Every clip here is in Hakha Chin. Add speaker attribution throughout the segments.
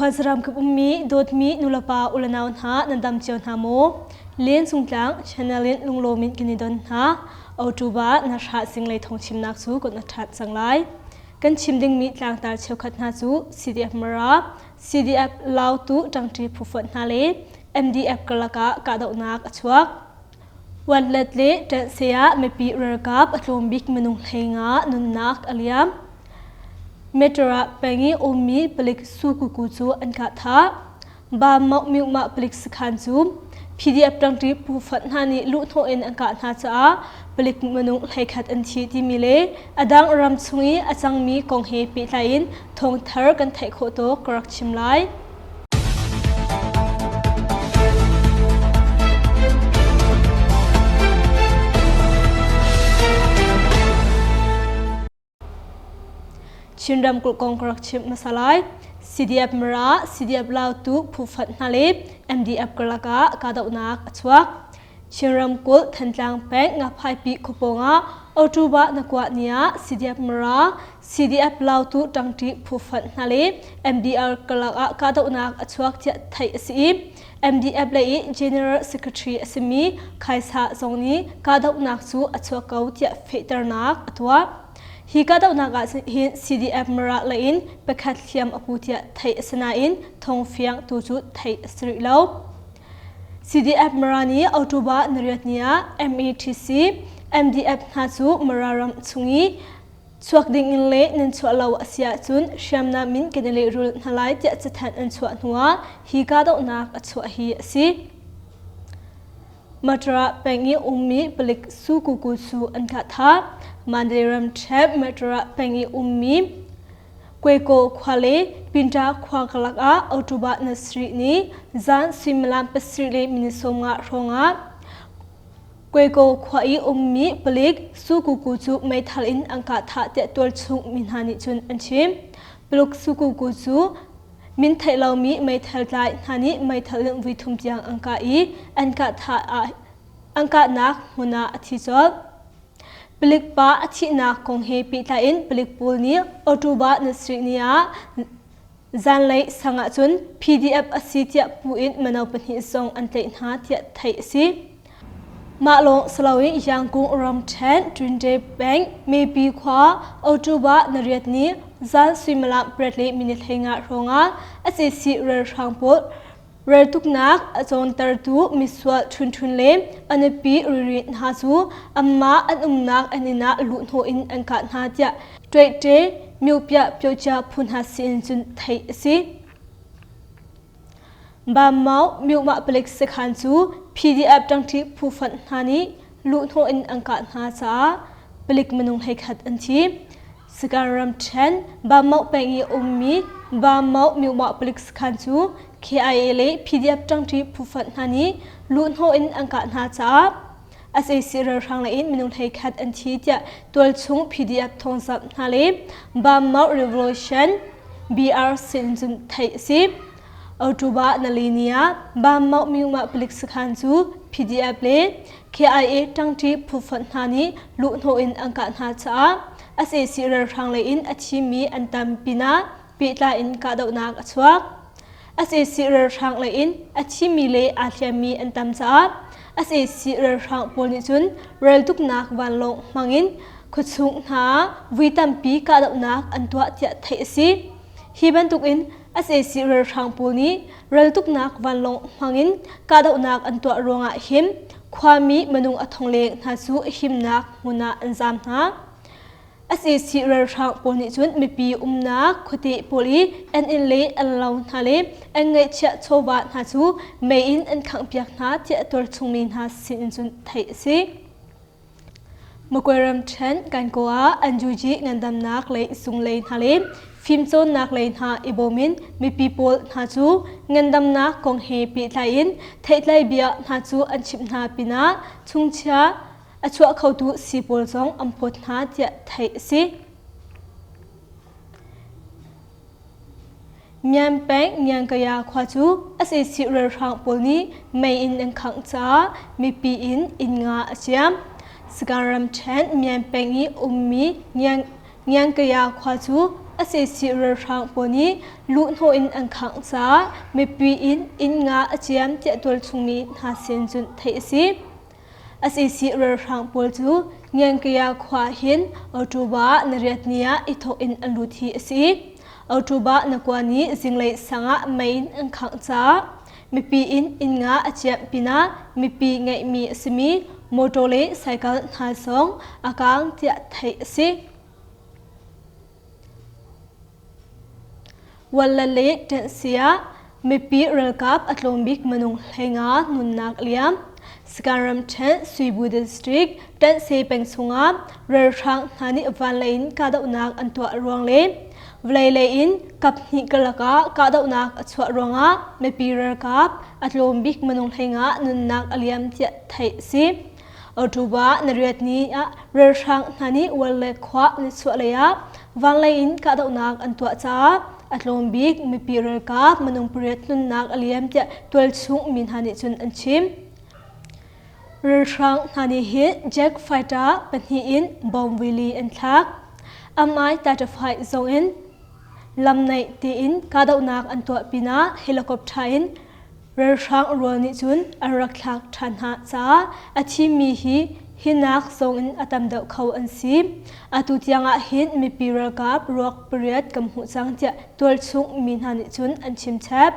Speaker 1: Khuazaram kip ummi dawtmi nulepa ulenau hna nan dam cio hna maw? Len Sungtlang channel in lunglawm in kan i don hna. October na hra zinglei thawngchimnak cu kan ṭhat cang lai. Kan chim dingmi tlangtar cheukhat hna cu CDF Mara, CDF Lautu ṭangṭi phufonh hna le MDF karlak ah kahdohnak a chuak. Watlet le Ṭanhse ah mipi ralkap a tlawm bik minung 15 nunnak a liam. Metara peng i ummi palik Sukuku cu an kah thah. Ba Mauk Myuhmah palik sakhan cu PDF ṭangṭi phu fonh hna nih luhhnawh in an kah hna caah palik minung 11 an thi timi le a dang ram chung i a cangmi kong he pehtlai in thawngthar kan theih khawh tawk ka rak chim lai. Chin ramkulh kong ka rak chimh hmasa lai. CDF Mara, CDF Lautu phu fonh hna le MDF karlak ah kahdohnak a chuak. Chin ramkulh Thantlang peng Ngaphaipi khuapawng ah October na kuah ni ah CDF Mara, CDF Lautu ṭangṭi phu fonh hna le MDR karlak ah kahdohnak a chuak tiah theih a si i MDF lei i General Secretary a simi Khaisa zong nih kahdohnak cu a chuak ko tiah fehternak a tuah. Hi kahdohnak ah hin CDF Mara lei in pakhat hliam a pu tiah theih a si nain thawngfiang tu cu theih a si rih lo. CDF Mara nih October nariat ni ah METC MDF hna cu Mara ram chung i chuak ding in le nan chuah lo a si ahcun hriamnam in kan i lehrulh hna lai tiah cathanh an chuah hnuah hi kahdohnak a chuah hi a si. Matra peng i ummi palik Sukuku cu an kah thah. Mandalay ramṭhen Matra peng i ummi Kweko khua le Pinta khua karlak ah October 7 ni zan suimilam 7 le minute 15 hrawngah Kweko khua i ummi palik Sukuku cu meithal in an kah thah tiah tualchung mi hna nih cun an chim. Paluk Sukuku cu min theih lomi meithal tlai hna nih meithal in voithum tiang an kah i an kah thah ah an kahnak hmun ah a thi colh. Palik pa a thihnak kong he pehtlai in palik pawl nih October 7 ni ah Zanlei sang ahcun PDF a si tiah pu in mino pahnih zong an tlaih hna tiah theih a si. Mah lawng si loin Yangon ramṭhen Twinte peng Mepi khua October nariat ni zan suimilam pariat le minute 15 hrawngah SAC ralhrang pawl Raltuknak a cawntertu misual Ṭhun Ṭhun le a nupi Riri hna cu anmah an umnak an inn ah luhhnawh in an kah hna tiah Ṭuaihṭe Myopiah Pyocia phu hna sin cun theih a si. Bamau Myomah palik sakhan cu PDF ṭangṭi phu fonh hna nih luhhnawh in an kah hna caah palik minung 11 an thi. Sagaing ramṭhen Bamau peng i a ummi Bamau Myomah palik sakhan cu KIA le PDF ṭangṭi phu fonh hna nih luhhnawh in an kah hna caah sac ralhrang lei in minung 11 an thi tiah tualchung PDF thawngzamh hna le Bamau Revolution BR sin cun theih a si. October nali ni ah Bamau Myomah palik sakhan cu PDF le KIA ṭangṭi phu fonh hna nih luhhnawh in an kah hna caah sac ralhrang lei in a thimi an tam pinah pehtlai in kahdohnak a chuak. Sac ralhrang lei in a thimi le aa hliammi an tam caah sac ralhrang pawl nih cun raltuknak vanlawng hmangin khuachung hna ah vui tampi kahdohnak an tuah tiah theih a si. Hi bantukin sac ralhrang pawl nih raltuknak vanlawng hmangin kahdohnak an tuah ruangah hin khuami minung a thong leng hna cu himnak hmun ah an zaam hna. Sac ralhrang pawl nih cun mipi umnak khuate pawl i an inn le an lo hna le an ngeihchiah chawva hna cu mei in an khanghpiak hna tiah tualchung mi hna sin in cun theih a si. Magway ramṭhen Kankaw ah NUG ngandamnak lei zunglei hna le fimcawnnak lei hna i bawm in mipi pawl hna cu ngandamnak kong he pehtlai in theihtlai bia hna cu an chimh hna pinah chungchia a chuah khotu sii pawl zong an phawt hna tiah theih a si. Myan peng Ngiangkaya khua cu sac ralhrang pawl nih mei in an khangh caah mipi in inn nga a ciam. Sagaing ramṭhen Myan peng i ummi Ngiangkaya khua cu Sac ralhrang pawl nih luhhnawh in an khangh caah mipi inn inn nga a ciam tiah tualchung mi hna sin cun theih a si. Sac ralhrang pawl cu Ngiangkaya khua hin October na riat ni ah i thawk in an lut hi a si. October na kua nih zinglei sang ah mei in an khangh caah mipi inn inn nga a ciamh pinah mipi ngeihmi a simi motor le cycle hna zong a kaang tiah theih a si. Walla le ṭenhsi ah mipi ralkap a tlawm bik minung 15 nunnak a liam. Sagaing ramṭhen Suibu District Ṭenhse peng chungah ralhrang hna nih vanlei in kahdohnak an tuah ruang le vawlei lei in kaphnih karlak ah kahdohnak a chuah ruangah mipi ralkap a tlawm bik minung 15 nunnak a liam tiah theih a si. October na riat ni ah ralhrang hna nih Wale khua nichuahlei ah vanlei in kahdohnak an tuah caah a tlawm bik mipi ralkap minung pariat nunnak a liam tiah tualchung mi hna nih cun an chim. Ralhrang hna nih hin jet fighter pahnih in bomb wili an thlak. Mi 35 zong in lamnaih tiin kahdohnak an tuah pinah helicopter in Ralhrang rual nih cun an rak thlak ṭhan hna caah a thimi hi hinak zong in a tam deuh kho an si. Atu tiang ah hin mipi ralkap ruak pariat kan hmuh cang tiah tualchung mi hna nih cun an chim chap.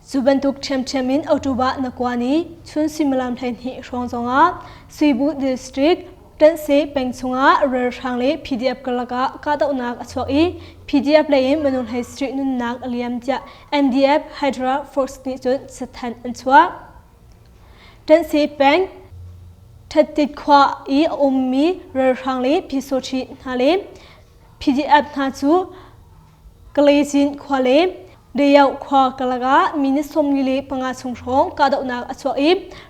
Speaker 1: Cu bantuk ṭhiamṭhiam in October na kua ni chun suimilam 12 hrawng zongah Suibu District Ṭanhse peng chungah ralhrang le PDF karlak ah kahdohnak a chuak i PDF lei in minung hlei sarih nunnak a liam tiah NDF Hydra Force nih cun cathanh an chuah. Ṭanhse peng Ṭhattit khua i a ummi ralhrang le Pyusawṭhi hna le PDF hna cu Kalejin khua le Dayau khua karlak ah minute 45 chung hrawng kahdohnak a chuak i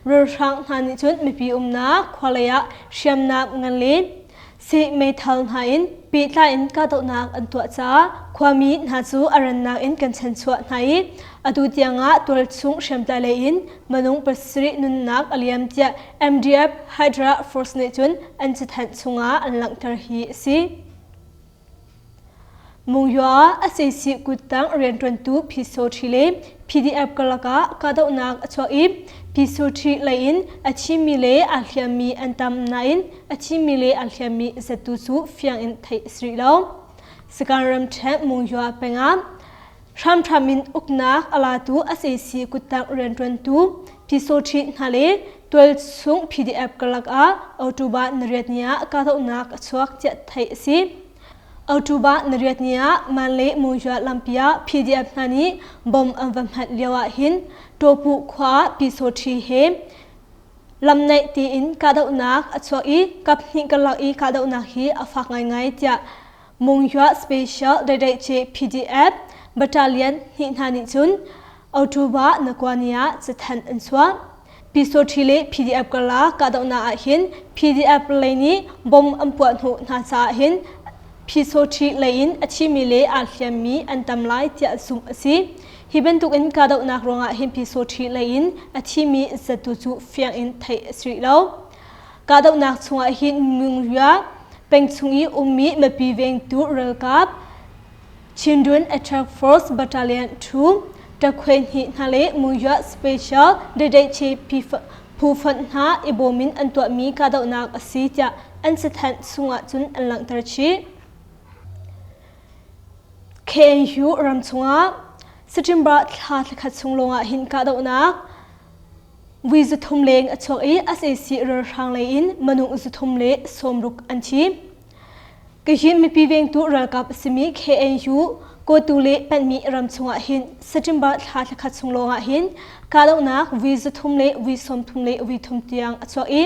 Speaker 1: ralhrang hna nih cun mipi umnak khua lei ah hriamnam ngan le seh meithal hna in pehtlai in kahdohnak an tuah caah khuami hna cu a rannak in kan chanchuah hna i atu tiangah tualchung hriamtlai lei in minung pasarih nunnak a liam tiah MDF Hydra Force nih cun an cathanh chungah an langhter hi a si. Mungya ah sac kuttang rianṭuantu Pyusawṭhi le PDF karlak ah kahdohnak a chuak i Pyusawṭhi lei in a thimi le aa hliammi an tam nain a thimi le aa hliammi zattu cu fiang in theih a si rih lo. Sagaing ramṭhen Mungya peng ah hramhram in uknak a latu sac kuttang rianṭuantu Pyusawṭhi hna le tualchung PDF karlak ah October nariat ni ah kahdohnak a chuak tiah theih a si. October nariat ni ah Manle Monywa lampi ah PDF hna nih bomb an va hmanh lio ah hin Topu khua ah Pyusawṭhi he lamnaih tiin kahdohnak a chuak i kaphnih karlak i kahdohnak hi a fak ngaingai tiah Monywa Special Daidaice PDF Battalion hnih hna nih cun October nakua ni ah cathanh an chuah. Pyusawṭhi le PDF karlak kahdohnak ah hin PDF lei nih bomb an puah hnawh hna caah hin Pyusawṭhi lei in a thimi le aa hliammi an tam lai tiah zumh a si. Hi bantuk in kahdohnak ruangah hin Pyusawṭhi lei in a thimi zatu cu fiang in theih a si rih lo. Kahdohnak chungah hin Mungria peng chung i ummi mipi vengtu ralkap Chindwin Attack Force Battalion 2 ṭakhwe hnih hna le Mungya Special Dedeche phu fonh hna i bawm in an tuahmi kahdohnak a si tiah an cathanh chungah cun an langhter chih. KNU ram chungah September thla thlakhat chung lawngah hin kahdohnak Vui 300 leng a chuak i sac ralhrang lei in minung 360 an thi. Kayin mipi vengtu ralkap a simi KNU Kawtu le Panhmi ram chungah hin September thla thlakhat chung lawngah hin kahdohnak vui 300 le vui 30 le vui thum tiang a chuak i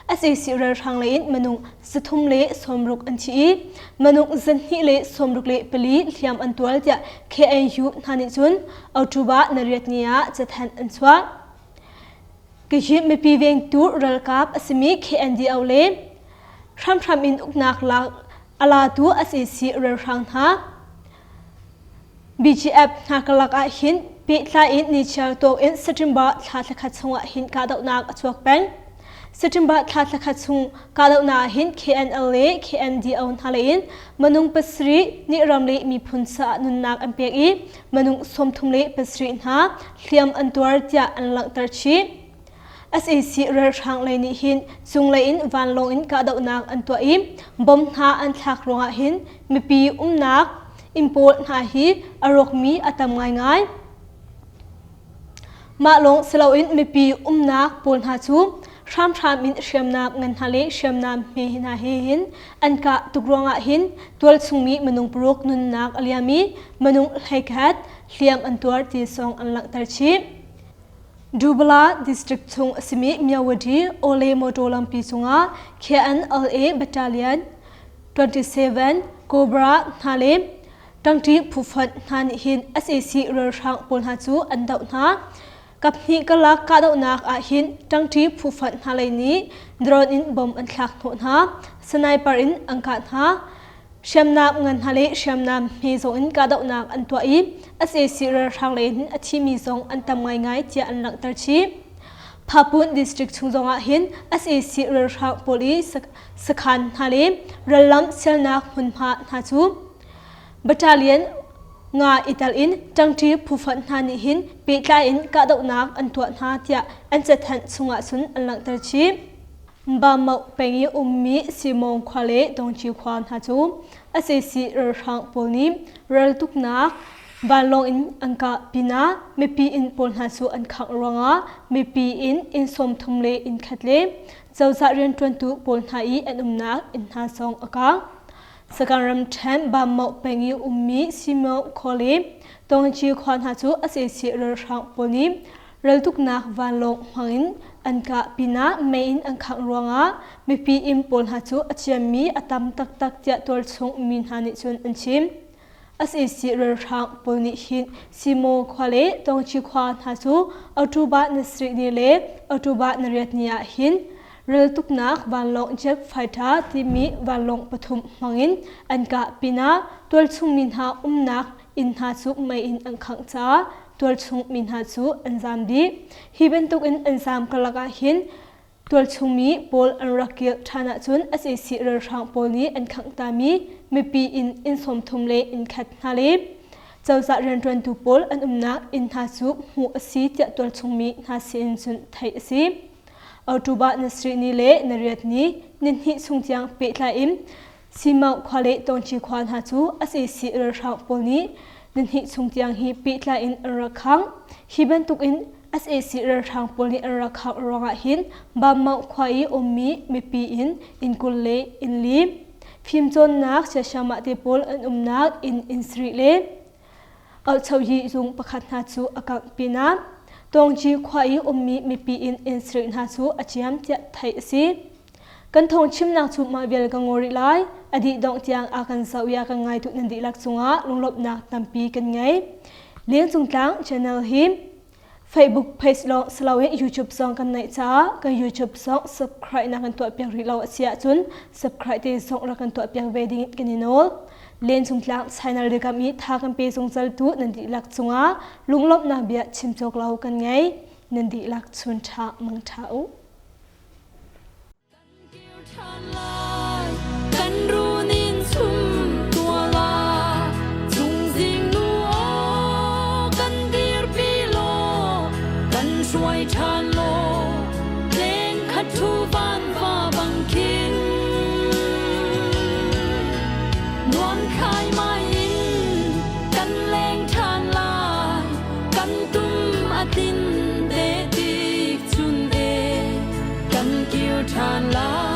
Speaker 1: sac ralhrang lei in minung 360 an thi i minung 2 le 64 hliam an tual tiah KNU hna nih cun October nariat ni ah cathanh an chuah. Kayin mipi vengtu ralkap a simi KNDO le hramhram in uknak lak a latu sac ralhrang hna BGF hna karlak ah hin pehtlai in nichiar tawk in September thla thlakhat chungah hin kahdohnak a chuak peng. September thla thlakhat chung kahdohnak ah hin KNL le KNDO hna lei in minung pasarih nih ram le miphun caah nunnak an pek i minung 37 hna hliam an tuar tiah an langhter chih. Sac ralhrang lei nih hin cunglei in vanlawng in kahdohnak an tuah i bomb hna an thlak ruangah hin mipi umnak inn pawl hna hi a rawkmi a tam ngaingai. Mah lawng si loin mipi umnak pawl hna cu hramhram in hriamnam ngan hna le hriamnam hme hna he hin an kah tuk ruangah hin tualchungmi minung paruk nunnak a liam i minung 11 hliam an tuar ti zong an langhter chih. Dubala District chung a simi Myawaddy Ole motor lampi cungah KNLA Battalion 27 Cobra hna le ṭangṭi phufonh hna nih hin sac ralhrang pawl hna cu an doh hna. Kaphnih karlak kahdohnak ah hin ṭangṭi phufonh hna lei nih drone in bomb an thlak hnawh hna, sniper in an kah hna. Hriamnam ngan hna le hriamnam hme zong in kahdohnak an tuah i sac ralhrang lei in a thimi zong an tam ngaingai tiah an langhter chih. Phapun district chung zongah hin sac ralhrang pawl i sakhan hna le rallam sialnak hmunhma hna cu battalion nga i tel in ṭangṭi phufonh hna nih hin pehtlai in kahdohnak an tuah hna tiah an cathanh chungah cun an langhter chih. Bamauh peng i ummi Simong khua le Dongci khua hna cu sac ralhrang pawl nih raltuknak vanlawng in an kah pinah mipi inn pawl hna cu an khangh ruangah mipi inn inn 30 le inn khat le cozah rianṭuantu pawl hna i an umnak inn hna zong a kang. Sagaing ramṭhen Bamauh peng i ummi Simong khua le Dongci khua hna cu sac ralhrang pawl nih Raltuknak vanlawng hmangin an kah pinah mei in an khangh ruangah mipi inn pawl hna cu a ciammi a tam taktak tiah tualchung mi hna nih cun an chim. Sac ralhrang pawl nih hin Simo khua le Tongchi khua hna cu October ni sarih ni le October ni riat ni ah hin raltuknak vanlawng jet fighter timi vanlawng pathum hmangin an kah pinah tualchung mi hna umnak inn hna cu mei in an khangh caah tualchung mi hna cu an zaam dih. Hi bantukin an zaam karlak ah hin tualchung mi pawl an rak kir ṭhan ahcun sac ralhrang pawl nih an khanghtami mipi inn inn 30 le inn khat hna le cozah rianṭuantu pawl an umnak inn hna cu hmuh a si tiah tualchung mi hna sin cun theih a si. October ni sarih ni le ni riat ni nihnih chung tiang pehtlai in Simauh khua le Tawngci khua hna cu sac ralhrang pawl nih nihnih chung tiang hi pehtlai in an rak khangh. Hi bantukin sac ralhrang pawl nih an rak khangh ruangah hin Bamauh khua i ummi mipi in inn 20 le inn li, fimcawnnak siasiamah te pawl an umnak inn inn sarih le Auhchoyi zung pakhat hna cu a kangh pinah Tawngci khua i ummi mipi inn inn sarih hna cu a ciam tiah theih a si. Kan thawngchimnak cu mah vial ka ngaw rih lai. A dih dongh tiang a kan zoh i a kan ngaitu nan dihlak cungah lunglawmhnak tampi kan ngei. Lengcung Tlang channel hi Facebook page lawng si loin YouTube zong kan neih caah kan YouTube zong subscribe na kan tuahpiak rih lo a si ahcun subscribe te zong rak kan tuahpiak ve ding kan i nawl. Lengcung Tlang channel dirkamh i tha kan pe zungzaltu nan dihlak cungah lunglawmhnak bia chim cawk lo kan ngei. Nan dihlak chun ṭha mang ṭha u.
Speaker 2: Kan runin chum tua la chungzing nu aw kan dirpi law kan hruai ṭhan law leng khat thu van va bang khin nuam khai mai in kan leng ṭhan lai kan tum a tin te tik chun e kan kir ṭhan lai.